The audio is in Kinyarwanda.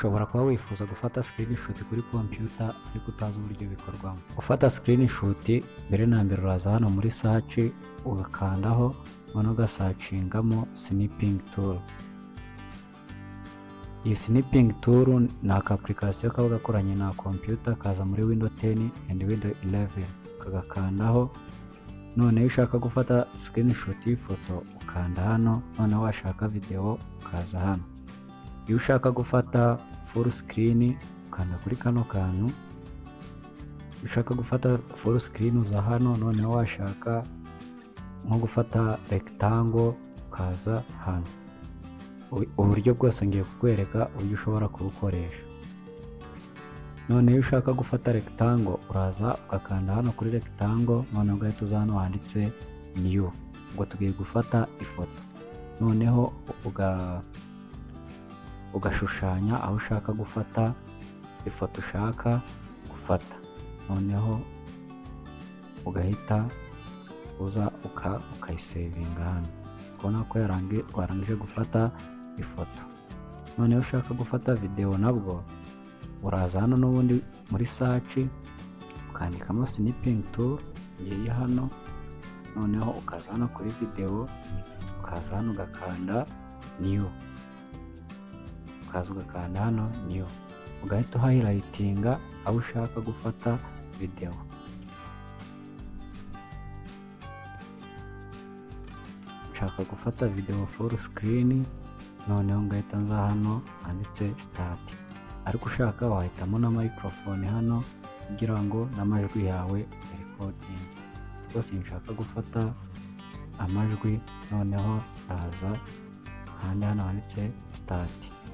Ushobora kuba wifuza gufata screenshot kuri computer ariko utazi uburyo bikorwamo. Gufata screenshot, mbere na mbere uraza hano muri search ugakandaho, noneho ugasearchingamo Snipping Tool. Iyi Snipping Tool ni aka application kaba gakoranye na computer, kaza muri Windows 10 and Windows 11, ukagakandaho. Noneho iyo ushaka gufata screenshot y'ifoto ukanda hano, noneho washaka video ukaza hano. Iyo ushaka gufata full screen ukanda kuri kano kantu. Iyo ushaka gufata full screen uza hano, noneho washaka nko gufata rectangle ukaza hano. Uburyo bwose ngiye kukwereka uburyo ushobora kubukoresha. Noneho iyo ushaka gufata rectangle uraza ugakanda hano kuri rectangle, noneho ugahita uza hano handitse new. Ubwo tugiye gufata ifoto, noneho ugashushanya aho ushaka gufata ifoto ushaka gufata, noneho ugahita uza ukayisavinga hano. Ubona ko twarangije gufata ifoto. Noneho ushaka gufata video nabwo uraza hano n'ubundi muri search ukandikamo Snipping Tool, ngiyi hano, noneho ukaza hano kuri video, ukaza hano ugakanda new, ukaza ugakanda hano new, ugahita uhighlightinga aho ushaka gufata video. Nshaka gufata video full screen, noneho ngahita nza hano handitse start. Ariko ushaka wahitamo na microphone hano kugira ngo n'amajwi yawe uyarecordinge. Rwose nshaka gufata amajwi, noneho ndaza ahandi hano handitse start.